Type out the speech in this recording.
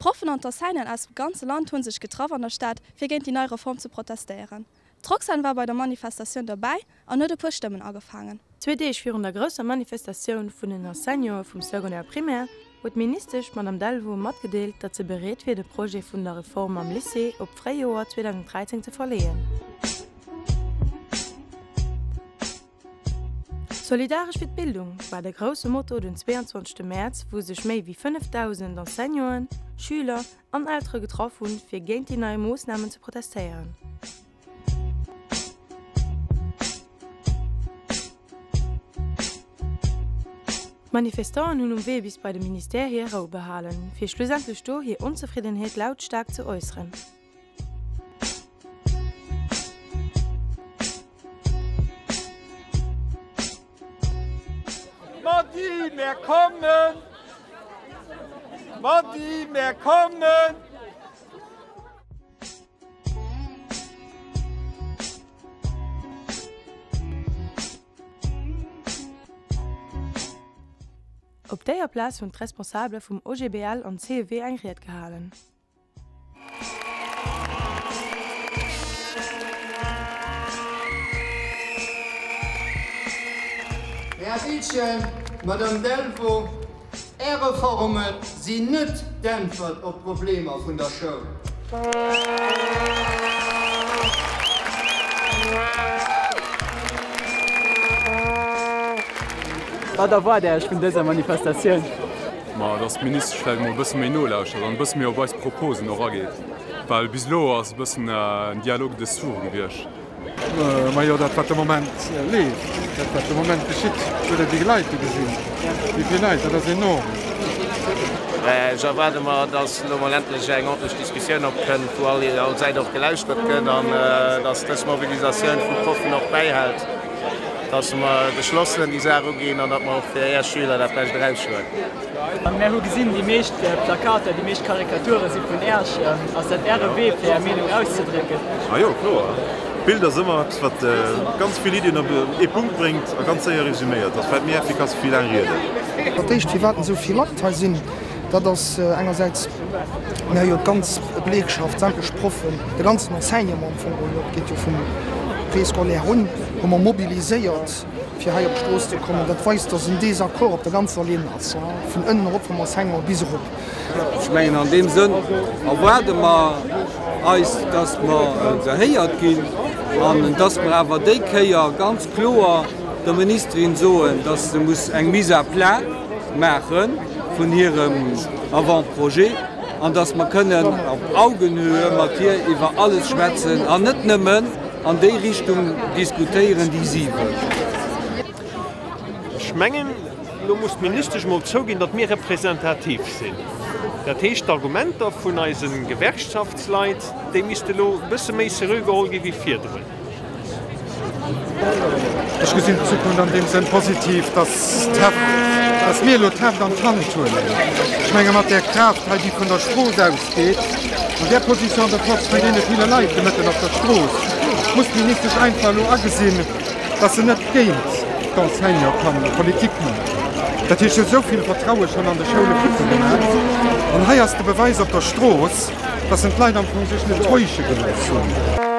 D'Proffen an d'Enseignanten aus dem ganze Land hu sech getraff an der Stad, fir géint déi nei Reform ze protestéieren. D'Roxanne war bei der Manifestatioun derbäi an huet e puer Stëmmen agefaangen. Zwee Deeg virun der grousser Manifestatioun vun den Enseignanten vum Secondaire Primaire huet d'Ministesch, d'Madame Delvaux, matgedeelt, datt se bereet wier de Projet vun der Reform am Lycée op d'Fréijoer 2013 ze verleeën. Solidaresch fir d'Bildung war de grousse Motto den 22 Mäerz, wou sech méi wéi 5.000 Enseignanten, Schüler an Eltere getraff hunn, fir géint déi nei Moossnamen ze protestéieren. D'Manifestanten hunn um Wee bis bei de Ministère hir Rou behalen, fir schlussendlech do hir Onzefriddenheet lautstaark ze äusseren. Mady, mär kommen! Mady, mär kommen! Op déier Plaz hunn d'Responsabele vum OGBL an CEW eng Ried gehalen. Här Biltgen, Madame Delvaux, Är Reforme sinn net d'Äntwert op d'Problemer vun der Schoul. Wat erwaart Är Iech vun dëser Manifestatioun? Ma dass d'Ministesch vläicht emol e bësse méi nolauschtert an e bësse méi op eis Proposen och ageet, well bis elo ass e bëssen en Dialogue de sourds gewiescht. Majo, dat wat de Moment leeft, dat wat de Moment geschitt, huet Der déi Leit do gesinn, wéi vill Leit, dat ass enorm. Ech erwaarde mer, dass elo mol endlech eng ordentlech Diskussioun opkënnt, wou all Säit och gelauschtert gëtt an dass dës Mobilisatioun vu Proffen och bäihält. Dass mer geschlossen déi Saach uginn an datt mer och fir Är Schüler dat Bescht eraushuelen. Mär hu gesinn, déi meescht Plakater, déi meescht Karikature si vun Äerch. Ass dat Äre Wee, fir Är Meenung auszedrécken? Ah jo, kloer. Bild ass ëmmer eppes, wat ganz vill Iddien op ee Punkt bréngt a ganz séier resuméiert. Ass vläicht méi effikass wéi laang Rieden. Dat éischt, firwat esou vill Leit hei sinn, dat ass engersäits, mir hu jo d'ganz Belegschaft, sämtlech Proffen, de ganzen Enseignement am Fong geholl, dat geet jo vum Préscolaire un, hu mer mobiliséiert, fir hei op d'Strooss ze kommen. Dat weist, dass en Désaccord op der ganzer Linn ass, vun ënnen erop, vum Enseignement bis erop. Ech mengen, an deem Sënn erwaarde mer eis, dass mer gehéiert ginn an dass mer awer déi Kéier ganz kloer der Ministerin soen, dass se muss eng Mise à plat maache vun hirem Avant-projet an dass mer kënnen op Augenhöhe mat hir iwwer alles schwätzen an net nëmmen an déi Richtung diskutéieren, déi si wëll. Ech mengen, elo muss d'Ministesch emol zouginn, datt mir representativ sinn. Dat heescht, d'Argumenter vun eise Gewerkschaftsleit, déi misste elo e bësse méi seriö geholl gi wéi virdrun. Ech gesinn d'Zukunft an deem Sënn positiv, dass d'Heft, dass mir elo d'Heft an d'Hand huelen. Ech menge mat där Kraaft hei, déi vun der Strooss ausgeet, an där Position de force vun deene ville Leit de Mëtten op der Strooss, muss d'Ministesch einfach elo agesinn, dass se net géint d'Enseignant kann Politik maachen. Dat heescht, se huet esou vill Vertraue schonn an de Schoule futti gemaach. An hei ass de Beweis op der Strooss, dass en d'Leit am Fong sech net täusche gelooss hunn.